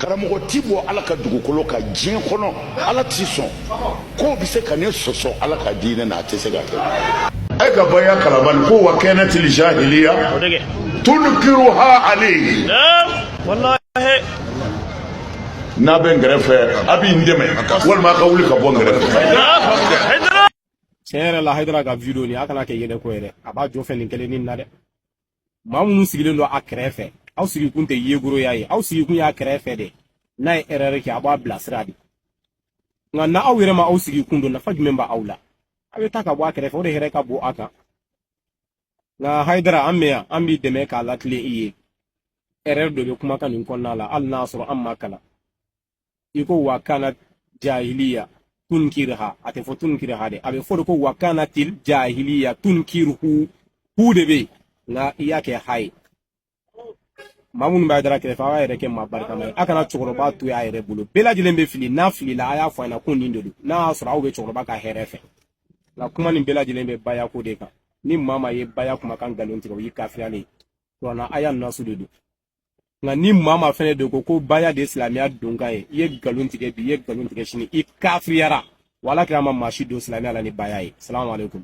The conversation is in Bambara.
Karamɔgɔ ti bɔ Ala ka dugukolo kan diɲɛ kɔnɔ, Ala ti sɔn k'o bɛ se ka ne sɔsɔ Ala ka diinɛ na, a tɛ se ka kɛ. E ka baya kalamani ko wa kanatil jahiliya tunkiruha alayhi. N'a bɛ n kɛrɛfɛ, a bɛ n dɛmɛ walima a ka wuli ka bɔ n kɛrɛfɛ. Tiɲɛ yɛrɛ la, Hayidara ka video nin, a kana kɛ yɛlɛko ye dɛ. A b'a jɔ fɛ nin kelen nin na dɛ. Maa minnu sigilen don a kɛrɛfɛ, aw sigikun tɛ yegoroya ye, aw sigikun y'a kɛrɛfɛ de. N'a ye erreur kɛ, a b'a bilasira de. Nka na aw yɛrɛ ma aw sigikun don, nafa jumɛn b'aw la? A bɛ taa ka bɔ a kɛrɛfɛ, o de hɛrɛ ka bon a kan. Nka Hayidara, an bɛ yan, an b'i dɛmɛ k'a latilen i ye. Erreur dɔ bɛ kumakan nin kɔnɔna la, hali n'a sɔrɔ an ma kalan. I ko wa kana jahiliya tunkirha, a tɛ fɔ tunkirha dɛ, a bɛ fɔ de ko wa kanatil jahiliya tunkirhu, hu de bɛ yen, nka i y'a kɛ ha ye. Maa minnu b'a dara kɛrɛfɛ, aw y'a yɛrɛ kɛ maa barikama ye. A kana cɛkɔrɔba to a yɛrɛ bolo. Bɛɛ lajɛlen bɛ fili. N'a filila, a y'a fɔ a ɲɛna ko nin de don, n'a y'a sɔrɔ aw bɛ cɛkɔrɔba ka hɛrɛ fɛ. Nka kuma nin bɛɛ lajɛlen bɛ baya ko de kan. Ni maa maa ye baya kumakan nkalon tigɛ, o y'i kafiriyalen ye. Kuranna aya nasu de don. Nka ni maa maa fɛnɛ de ko ko baya de ye silamɛya donkan ye, i ye nkalon tigɛ bi, i ye nkalon tigɛ sini, i kafiriyara. Wa Ala kira ma maa si don silamɛya la ni baya ye. Salamu aleykum.